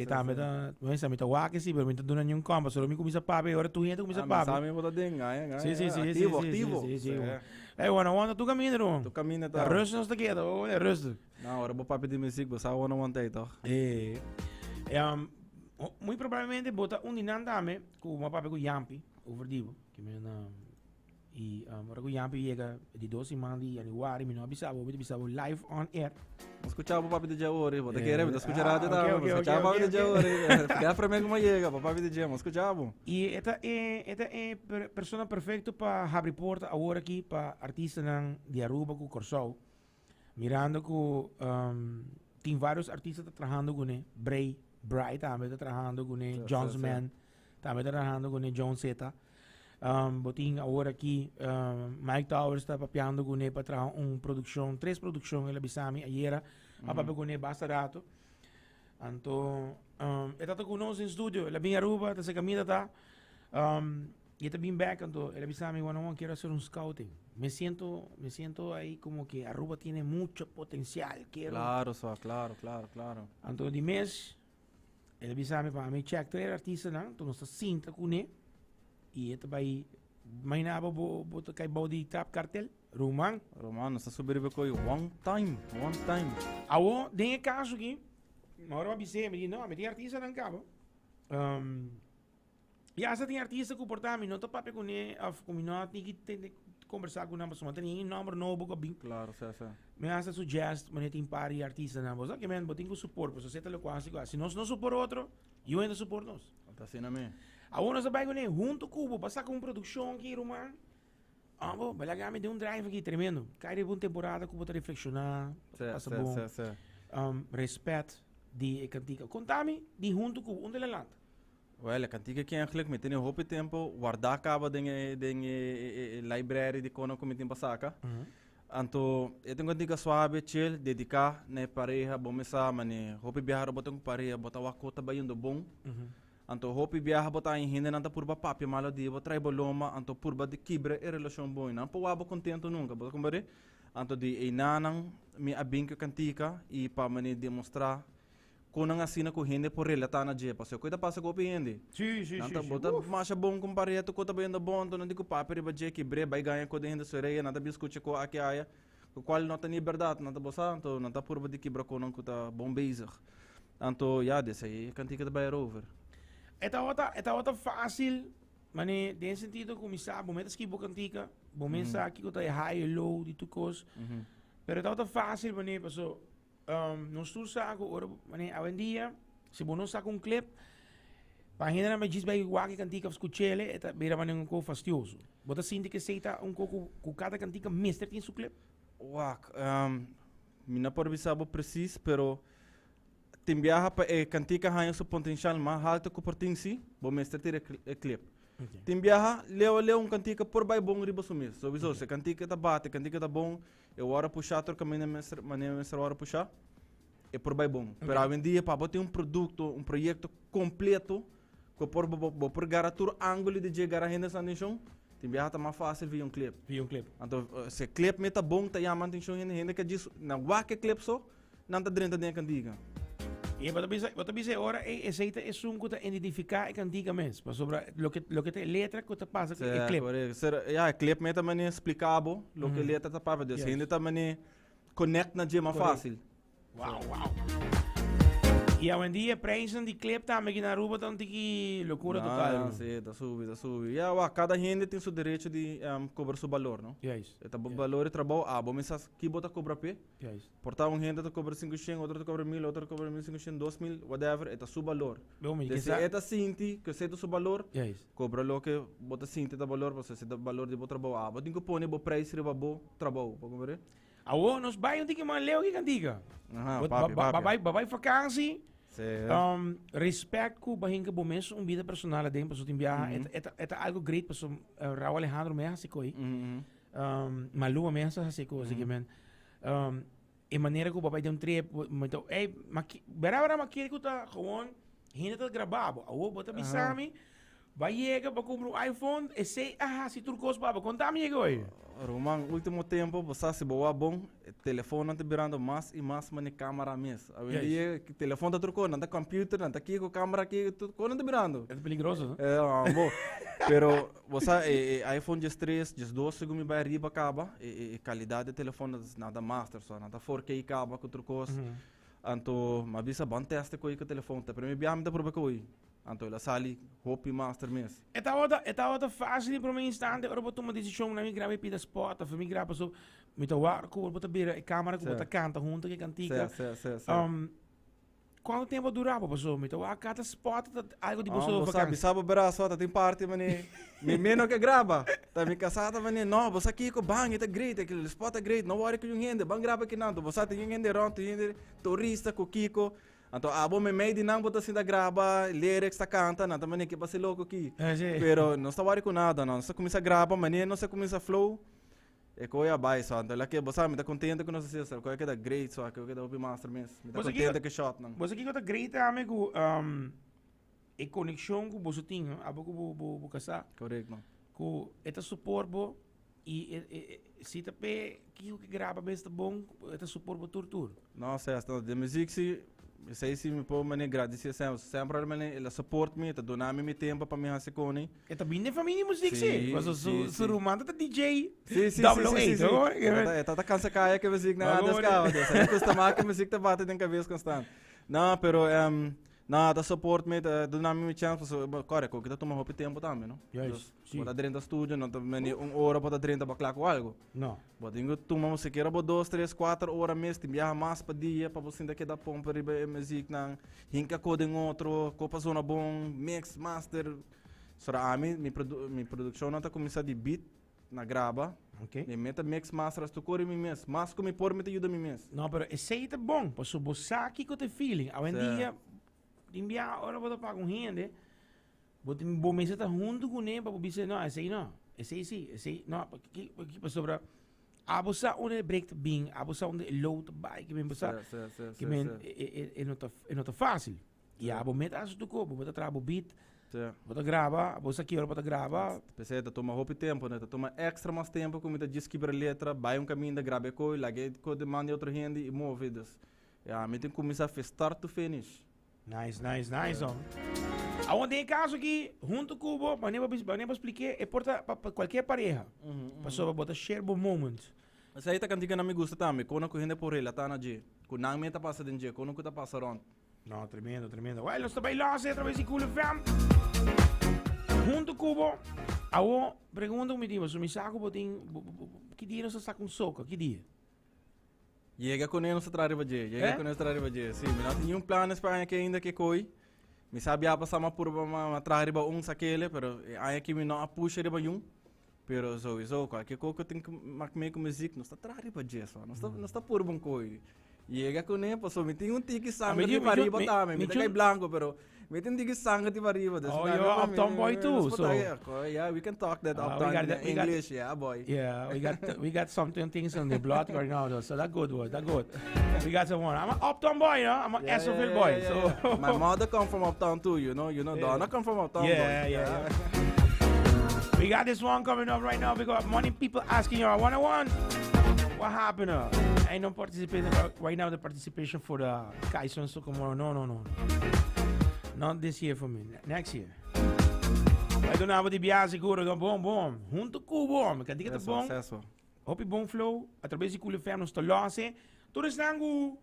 E tambe ta, mesa mi ta wak si, pero mi ta duna niun kompa, solo mi kuminsa papia, ora tur hende kuminsa Ah, papia. mi sa mi bo ta den, ai, ai, Sí, sí, sí, activo, sí, activo. sí, sí, sí. Sí. Ey, bueno, wanda tu caminda, ruman. Tu caminda Ta ta. rustig nos ta keda, oh, eh, rustig. Nou, ora bo papia di muziek, bo sa one one tijd, toch? Eh, muy probablemente bo ta un di nan tambe ku bo a papia ku Yampi over di bo. Ke men, i ora ku Yampi yega di dos siman di januari, mi no a bisa bo, mi ta bisa bo live on air. Bo skucha bo papia di dje ori, bo ta Eh, kere, mi ta skucha ah, radio ok, tambe, ok, bo skucha ok, bo papia ok, di dje ok. ori. Bia prome ku mi yega, bo papia di dje, bo skucha bo. I e ta e, e ta e per, persona perfecto pa habri porta awor aki pa artistanan di Aruba ku Kòrsou. Mirando ku tin varios artista ta trahando kuné, Bray, Bray tambe ta trahando kuné, Sí, sí, John's sí. Man tambe ta trahando kuné, John Z. Bo tin awor aki Mike Towers ta papiando kuné pa traha un produkshon, tres produkshon el a bisa mi ayera, a papia kuné basta rato. Anto e ta ta ku nos den studio, el a bin Aruba, ta seka mi ta ta. Y e ta bin bek, anto el a bisa mi, bueno, Juan, quiero hacer un scouting. Me siento, me siento ahí como que Aruba tiene mucho potencial, quiero. Claro, so, claro, claro, claro. Anto di mes, el a bisa mi pa mi check tres artistanan, anto nos ta sinta kuné y e ta bai, imagina bo, bo, bo ta kai bou di Trap Cartel, Ruman. Ruman, nos ta subi riba koe one time, one time. Awo, den e caso aki, mi ora bo a bis'é, mi di, no, mi tin artistanan kaba. Y hasta tin artista cu por ta mi no ta papia cune of cu mi no tin ki tende conversa cu nan pasobra ta tin nomber nobo cu a bin. Claro, sa, sa. Mi hasta suggest mane tin par di artistanan bo sa ke men bo tin cu support pasobra esei ta loke hasi cu si nos no support otro yu hende support nos. Ta asina mi. Awor nos a bay cune hunto cu bo pa saca un produccion aki ruman abo bo laga mi den un drive aki tremendo cay riba un temporada cu bo ta reflexiona Sa, pasa sa, bon sa, sa. Respet di e cantica conta mi di hunto cu bo unda el a lanta. Wel, e kantika aki eigenlijk mi tene hopi tempo wardá kaba den e den e e library di kono ku mi tin pa saka. Anto e ta un kantika suave, chill, dediká na e pareha, bo mes sa manera hopi biaha ora bo ta ku pareha bo ta wak ku ta bayendo bon. Anto hopi biaha bo ta haña hendenan ta purba papia malo di bo, trae bo lomba, anto purba di kibra e relashon bon. Nan por wak bo kontento nunka, bo ta komprende? Anto di einanan mi a bin ku e kantika i pa manera demostrá Kon nan asina ku hende por relatá na dje? Pasobra ku ta pasa ku hopi hende. Sí, sí, Nan sí, ta sí. bo ta Uf. masha bon ku un pareha ku ta bayendo bon, anto nan di ku papia riba dje kibr'é bai gaña ku den hende su orea, nan ta bin skucha ku aki aya, ku kual no ta ni bèrdat, nan ta bo sa, anto nan ta purba di kibra konan ku ta bon bezig. Anto ya, des ei e kantika ta bai erover. E tabata, e tabata fásil, mane den sentido ku mi sa, bo mes ta skibi bo kantika, bo mes sa kiko ta e high e low di tur kos, pero e tabata fásil mane paso Nos tur sa ku ora manera awendia si bo no saka un clip pa hendenan bai djis bai wak e kantika of skuch'el e ta bira manera un kos fastioso. Bo ta sinti ku esei ta un kos ku kada kantika mester tin su clip? Wak, mi no por bisa bo presis pero tin biaha pa e kantika haña su potenshal mas haltu ku por tin si bo mester tira e clip. Tin biaha leu a leu un kantika por bai bon riba su mes. Sowiso si e kantika ta bati e kantika ta bon E wòrdu pushá tur kaminda mester manera mester wòrdu pushá, e por bai bon. Pero awendia pa bo tin un produkto, un proyekto kompleto ku por bo bo por gara tur ángulo di dje gara hende su atenshon, tin biaha ta mas fásil via un klip. Via un klip. Anto si e klip mi ta bon ta yama atenshon hende, hende ke djis nan wak e klip so, Nan ta drenta den e kantiga. I bo ta bisa, bo ta bisa e ora ei esei ta esun ku ta identifiká e kantiga mes, pasobra loke loke ta e letra ku ta pasa ku e klip. Korekto. Ser, ya, e klip mes ta manera splika bo loke e letra ta papia. Dus hende ta manera connect na dje mas fásil. Wow, wow. I awendia e prijsnan di klip tambe aki na Aruba ta un tiki lokura total. No, si, ta subi, ta subi. Ya, wak, kada hende tin su derecho di kobra su balor, no? Juist. E ta bo balor di trabou, abo mes sa ki bo ta kobra p'e. Juist. Por ta un hende ta kobra 500, otro ta kobra 1000, otro ta kobra 1500, 2000, whatever, e ta su balor. Bo mi Desi kisa. e ta sinti ku esei ta su balor, Juist. kobra loke bo ta sinti ta balor, pasobra esei ta balor di bo trabou. Abo tin ku pone bo preis riba bo trabou, bo komprende? Awor nos bai un tiki mas leu ki kantika. Aha, Bo- papia, ba- ba- papia. bai, ba bai vakansi. Sí. Respect ku bo hinka bo mes un bida personal aden, pasobra tin biaha e ta, e ta, e ta algo great, pasobra Rauw Alejandro me hasi koi. Maluma me hasi koi, así ke men. E manera ku bo bai den un trip, bo ta, ey, ma ki, bera bera ma kere ku ta gewoon hende ta graba bo. Awor bo ta bisa mi. Ba yega pa cumpra un iPhone, esey a haci tur cos pa bo. Conta mi yega hoy. Ruman, ultimo tempo bo sa si bo wak bon, e telefonnan ta birando mas y mas mane camara mes. Awendia telefon ta tur cos, nan ta computer, nan ta kico, camara kico, tur cos nan ta birando. E ta peligroso, no? Eh, bo. Pero bo sa e e iPhone 13, 12 segun mi bai ariba caba, e e e calidad di telefon ta nan ta master so, nan ta 4K caba cu tur cos. Anto mi a bisa ban test e coy cu telefon, ta prome biaha mi ta proba coy. Anto el a sali hopi master mes. E tabata, e tabata fácil den prome instante ora bo tuma desishon na mi graba e pida spot of mi graba paso mi ta wak ku bo ta bira e kamera ku bo ta kanta hunto ku e kantika. Sí, sí, sí, sí. Kuantu tempu a dura bo paso mi ta wak kada spot ta algo di boso Bo sa, vakansi. bisa bo bera so ta tin parti mane mi mi no ke graba. Ta mi kasá ta mane no bo sa kiko ban e ta great e spot ta great no wòri ku yun hende ban graba kinan bo sa tin yun hende rònt tin hende turista ku kiko. Anto abo meimei di nan bo ta sinta graba lyrics ta canta nan ta mane ke pasa e loco aki. Pero nos ta wari cu nada no. Nos ta cuminsa graba mane nos a cuminsa flow e coy a bay so. Anto lake bo sa mi ta contento cu nos a haci eso. E coy a keda great so. E coy a keda hopi master mes. Mi ta contento cu e shot nan. Bo sa kico ta great tambe cu e conexion cu boso tin abo cu bo casa. Correcto. Cu e ta support bo. I e, e, e, si ta pe kiko ke graba mes ta bon, e ta support bo tur tur. No, sesta, no. De muziek si, esei si mi por mane gradisi semper. Semper el mane, el a support mi, e ta duna mi mi tempo pa mi hasi koni. E ta bin den famia di muziek si. Si, Paso su, si, su si. ruman ta ta DJ Si, si, double si, o si, eight, si, si. hoor. E ta, e ta ta kansa kaya ke muziek na Waarom? descaba. Dus e gusta mas ke muziek ta bate den kabes konstant. No, pero em, no, ta support mi, ta duna mi mi chance, paso, kore, koki ta tuma hopi tempo tambe, no? Juist, Dus, sí. Bo ta drenta studio, no ta meni un ora bo ta drenta pa kla ku algo. No. Bo tin ku tuma sikiera bo dos, tres, kuater ora mes, tin biaha mas pa dia pa bo sinta keda pompa riba e muziknan, hinka ko den otro, ko pa zona bon, mix, master. Sora ami, mi produ mi produkshonnan ta kuminsá di beat na graba. Ok. Mi meta mix, master, as tur kore mi mes. Mas ku mi por mi ta yuda mi mes. No, pero esei ta bon, pasobra bo sa kiko ta e feeling. Awendia, tin biaha ora bo ta paga un hende, Bo tin bo mester ta huntu kuné pa bo bisa no esei no, esei si, esei no, paki paki pasobra abo sa unda e break ta bin, abo sa unda e load ta bai, ke men bo sa, Sí, sí, sí, ke men sí. e e e no ta e no ta fácil. I abo met a hasi tur kos, bo ta traha bo beat, Sí. bo ta graba, bo sa ki ora bo ta graba. P'esei ta tuma hopi tempu, no? Ta tuma extra mas tempu ku mi ta djis kibra letra, bai un kaminda, graba e koi, laga e koi den man di otro hende i move. Dus, ya, mi tin kuminsá fi start to finish. Nice, nice, nice, hom. Awor den e caso aki, hunto cu bo, wanneer bo bis, wanneer bo spliké, e por ta pa, pa cualkier pareha. Pasobra bo ta share bo moment. Esei ta cantica nan mi gusta tambe, kono cu hende por relata na dje, cu nan me ta pasa den dje, kono cu ta pasa rond. No, tremendo, tremendo. Well, nos ta bai los a través di Cool FM. Hunto cu bo, awor, pregunta cu mi tin, pasobra mi sa cu bo tin, bo, bo, bo, ki dia nos ta saca un soca, ki dia? Yega kuné nos ta traha riba dje, yega Eh? kuné nos ta traha riba dje. Sí, mi no tin niun planes pa aña aki ainda ke koi. Mi sa bia pasá m'a purba m'a m'a traha riba un sakele, pero e aña aki mi no a pusha riba yun. Pero souiso kualke kos ku tin ku mak mee ku muziek nos ta traha riba dje so. Nos ta nos ta purba un koi. Yega kuné pasobra mi tin un tiki sanger mi di pariba mi- tambe. Mi mi ta chun- kai blanko pero mi tin tiki sanger di pariba. Dus Oh, mi you're mi- uptown boy mi- too, nos por so- ta- Yeah, we can talk that Ah, we uptown got that- we got- English, yeah boy. Yeah, we got we got something things on the blood right now though, so that good boy, that good. We got someone. I'm an uptown boy, you know. I'm an Yeah, Esoville yeah, boy. yeah, so yeah. my mother come from uptown too, you know. You know, Yeah. Donna come from uptown. Yeah, boy. yeah, yeah. We got this one coming up right now. We got money people asking you 101. What happened? I don't participate right now. The participation for the Kaison Sokomoro. No, no, no. Not this year for me. Next year. Bai duna bo di biaha seguro, don bon bon. Hunto ku bo, mi kantika ta bon. Suceso. Hopi bon flow, a traves di Cool FM nos ta lose. Tur esnan ku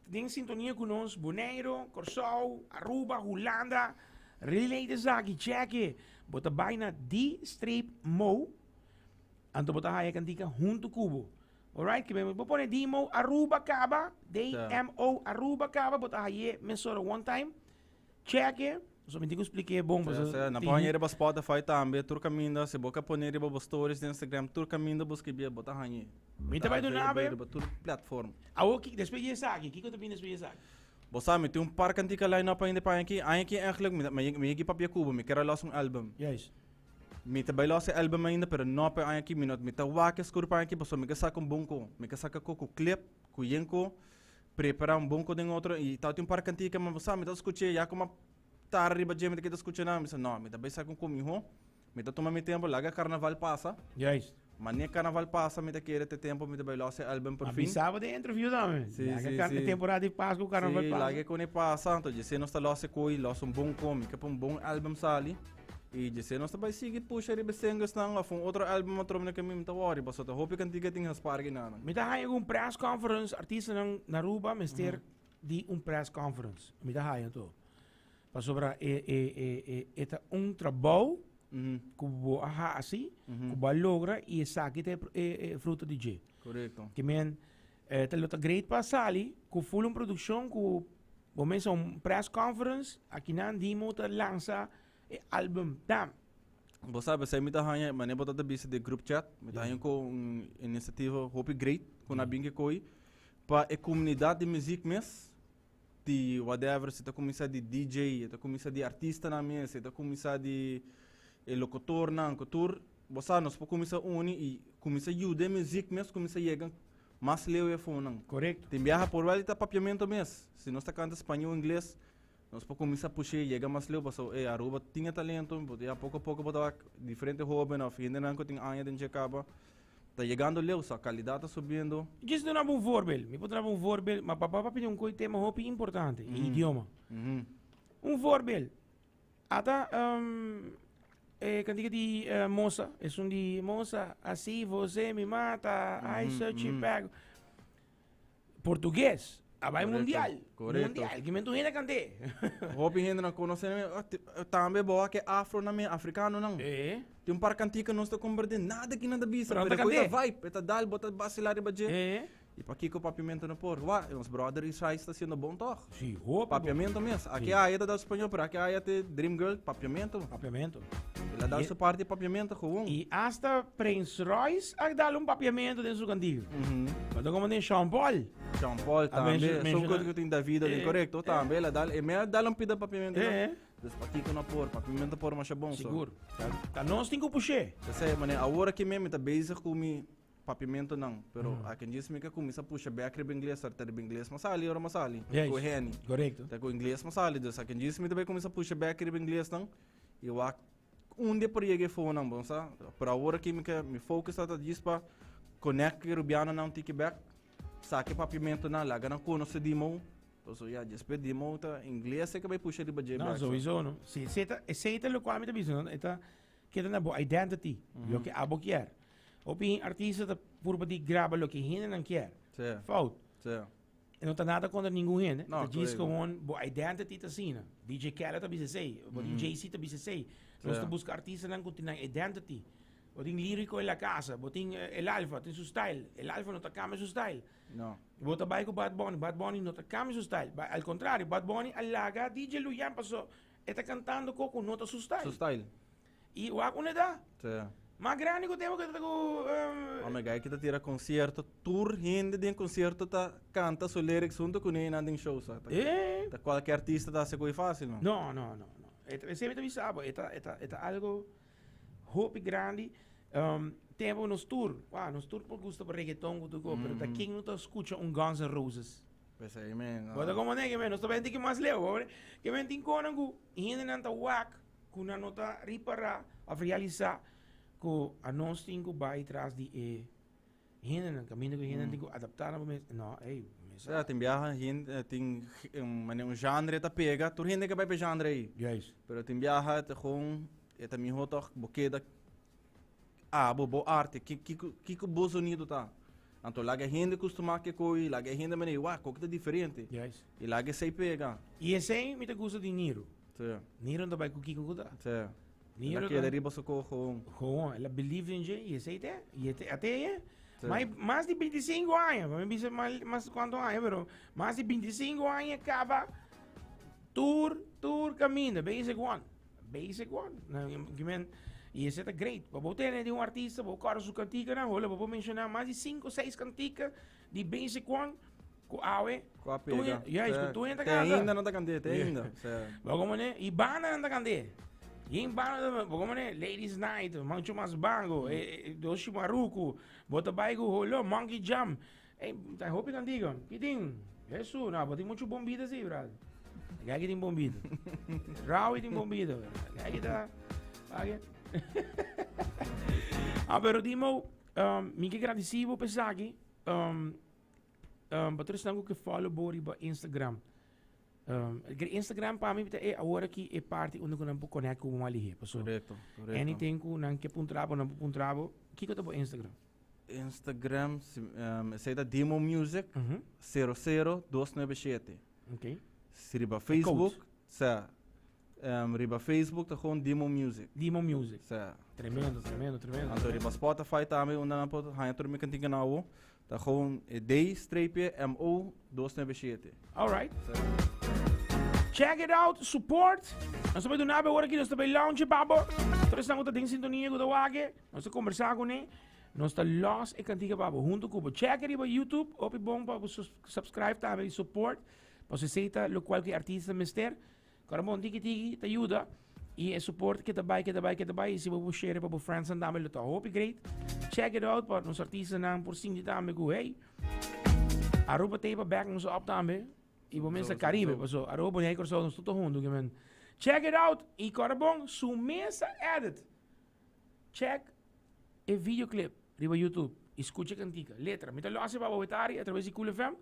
den sintonia ku nos, Bonaire, Kòrsou, Aruba, Hulanda, relay esaki, check e. Bo ta bai na D streep Mo, anto bo ta haya kantika hunto ku bo. Alright, ke bo pone D Mo Aruba kaba, D M O Aruba kaba, bo ta haye mesora one time. Check e, so mi tin ku splik'é bon pasobra Sa, sa, na tin pon riba Spotify tambe, tur kaminda, si bo ka pone riba bo stories di Instagram, tur kaminda bo skribié, bo ta hañ'é. Mi ta bai duna Available be. riba tur platform. Awor ki, despues di esaki, kiko ta bini despues di esaki? Bo sa, mi tin un par kantika line up ainda pa aña aki. Aña aki eigenlijk, mi ta, mi mi yegi papia ku bo, mi ker a los un album. Juist. Mi ta bai los e album ainda, pero no pa e aña aki, mi no, mi ta wak e skur pa aña aki, pasobra mi ke saka un bon ko. Mi ke saka ko ku clip, ku yen ko. Prepara un bon ko den otro y ta tin un par cantica ma bo sa mi ta scuche ya como tar riba dje, mi ta keda skucha nan, mi bisa no, mi ta bai sa kon miho, mi ta tuma mi tempo, laga karnaval pasa. Juist. Mane karnaval pasa mi ta kere te tempo mi ta bai los e album por A fin. bisa bo den interview tambe. Si, Laga si, kar si. temporada di Pascu karnaval Si, pasa. laga kon e pasa, anto djese nos ta los e koi, los un bon kon, mi ke pa un bon album sali. I djese nos ta bai sigui pusha riba e singles nan of un otro album atrobe na kaminda, mi ta worry, pasobra ta hopi kantiga tin gespaar kinanan. Mi ta haña ku un press conference, artistanan na Aruba mester di un press conference. Mi ta haña to. Pasobra e e e e e ta un trabou ku bo a hasi, ku bo a logra i esaki ta e e fruto di dje. Korekto. Ke men ta lo ta great pa sali ku full un produkshon ku bo mester un press conference akinan Dimo ta lansa e album Damn. Bo sa esei mi ta haña manera bo ta ta bisa den group chat mi ta haña ku un inisiativa hopi great ku nan a bin ke ko'i pa e komunidat di muzik mes di whatever si ta kuminsá di DJ e ta kuminsá di artistanan mes e ta kuminsá di e lokutornan ku tur bo sa nos por kuminsá uni i kuminsá yuda e muzik mes kuminsá yega mas leu e afonan. Korekto. Tin biaha por wèl ta papiamentu mes si nos ta kanta spañó ingles Nos por cuminsa push'é yega mas leu pasobra ey Aruba tin e talento, bo ya poco a poco bo ta wak diferente hoben of hendenan cu tin aña den dje caba ta yegando leu, so calidad ta subiendo. Djis duna bo un voorbeeld, mi por duna bo un voorbeeld, ma papa papia di un coy tema hopi importante, e idioma. Un voorbeeld, ata e cantica di Mosa, esun di Mosa, así você me mata, ay se te pego. Portugues a bai mundial. Correcto. Mundial. Ki men tur hende a kant'é. Hopi hende nan konosé nan ah, ti- eh, tambe bo a ke afro nan men, afrikano nan. Eh. Tin un par kantika nos ta komprendé nada ki nan ta bisa, Pero nan ta pero koe ta kant'é. vibe, e ta dal, bo ta basilá riba dje. Eh. I pakiko papiamento no por? Wak, nos brother Israel ta hasiendo bon tòg. Si, hopi bon. Papiamento mes. Aki Si. aya ta dal spañó, pero aki aya te Dream Girl, papiamento. Papiamento. El a dal I- su parti papiamento gewoon. I hasta Prince Royce a dal un papiamento den su cantiga. Bo ta como den Sean Paul. Sean Paul A tambe. mencio- Son menciona- cosas que tin Davido den correcto tambe. El a dal, e me a dal un pida papiamento. Dus pakiko no por, papiamento por masha bon so. Sigur. Ta nos tin ku push'é. Esei, mane, awor aki me mi ta bezig ku mi papiamentonan, pero aki djis mi ka kuminsa pusha bek riba ingles, ta riba ingles mas sali ora mas sali, ku Henny. Korekto. Ta ku ingles mas sali, dus aki djis mi ta bai kuminsa pusha bek riba inglesnan i wak Unda e por yega e fonan bon sa? Pero awor aki mi ke mi focus ta djis pa connect ku e rubianonan un tiki bek, saka e papiamentonan, laga nan konosé Dimo. Pasobra ya despues Dimo ta ingles e ke bai pusha riba dje No, bek sa. sowieso no. Si esei ta esei ta lokual mi ta bisa no, e ta keda na bo identity, loke abo kier. Hopi artista ta purba di graba loke hendenan kier. Sí. Fout. Sí. E no ta nada kontra ningun hende. No, Ta djis korekto. gewoon bo identity ta asina. DJ Khaled ta bisa esei, bo tin Jay-Z ta bisa esei. Nos ta buska artistanan ku tin nan identity. Bo tin Lirico en la casa, bo tin El Alfa, tin su style. El Alfa no ta kambia su style. No. Bo ta bai ku Bad Bunny, Bad Bunny no ta kambia su style. Ba, al contrario, Bad Bunny a laga DJ Luyan paso e ta kantando ko ku no ta su style. Su style. I wak unda ta? Sí. Mas grandi ku tempo ku ta ku Ome guy ki ta tira concierto, tur hende den concierto ta canta su lyrics hunto ku ne nan den show sa. Ta, Eh. ta cualke artista ta hace koe fácil no. No, no, no, no. E ta, esei mi ta bisa bo, e ta, e ta, e ta algo hopi grandi. Tempo nos tur, wou, nos tur por gusta pa reggaeton ku tur ko, pero ta ken no ta skucha un Guns N' Roses? P'esei men. Bo ta komo ne ke men, nos ta benti ki mas leu, bo ke men tin konan ku hendenan ta wak Ku nan no ta ripará òf realisá ku anos tin ku bai tras di e hendenan, kaminda ku e hendenan tin ku adaptá nan pa mes. No, ey, mes sa. Tin biaha hende tin manera un genre ta pega, tur hende ke bai pa e genre ei. Juist. Pero tin biaha ta gewoon e ta mihó tòg bo keda abo, bo arte, kiko kiko bo zonido ta. Anto laga e hende kustumá ke koi, laga e hende manera, wak, koke ta diferente. Juist. I laga esei pega. I esei mi ta gusta di Niro. Sí. Niro no ta bai ku kiko ku ta. Sí. Niro El a keda riba su ko gewoon. Gewoon, el a believe den dje i esei te. I e te, a te e. Sí. Mai, mas di 25 aña, pa mi bisa mas, mas kuantu aña, pero mas di 25 aña kaba tur, tur kaminda, basic one. Basic one. Na, ki men, i esei ta great. Pa bo tene di un artista, bo kòrda su kantikanan, hola, bo por menshoná mas di 5, 6 kantika di basic one. Ku awe. Ku a pega. Juist, ku tur hende ta Te kanta. ainda no ta kant'é, te ainda. Bo komo ne, i bandanan ta kant'é. Yin banda ta, bo komo ne, Ladies Night, Mancho Mas Bango, Dos Shimaruku, bo ta bai ku holo, Monkey Jam. Ey, ta hopi kantiga. Ki tin? Hesu, no, bo tin muchu bon bida si, brother. Gaki tin bon bida. Rawi tin bon bida. Gaki ta. Ake. Ah, pero Dimo, mi ke gradisi bo pa esaki. Pa tur esnan ku ke follow bo riba Instagram. Instagram pa mi ta e awor aki e parti unda ku nan por connect ku bo mas lihé. Paso Correcto, correcto. anything ku nan ke puntra bo, nan por puntra bo. Kiko ta bo Instagram? Instagram, si, esei ta Dimo Music, 00297. Ok. Si riba Facebook, sa, riba Facebook ta gewoon Dimo Music. Dimo Music. Sa. Tremendo, tremendo, tremendo. Anto riba Spotify tambe unda nan por haña tur mi kantiga nobo, ta gewoon e D streepje M O 297. All right. Check it out, support. Nos ta bay duna be ora aki, nos ta bay lounge babo. Tur esnan ku ta den sintonia ku ta wak, nos ta kombersá kuné. Nos ta los e kantiga pa bo hunto ku bo. Check riba YouTube, hopi bon pa bo subscribe tambe y support. Pasobra esei ta lokual ku e artista mester. Kora bon tiki tiki ta yuda y e support ke ta bai, ke ta bai, ke ta bai. Y si bo por share pa bo friendsnan tambe lo ta hopi great. Check it out pa nos artistanan por sinti tambe ku hey, Aruba ta pa back nos up tambe. Y bo mester Caribe, paso Aruba, Bonaire, Kòrsou nos tur ta hunto. Check it out y kora bon su mesa edit. Check e videoclip riba YouTube y scucha e cantica. Letra, mi ta lo haci pa bo wetari a traves di Cool FM.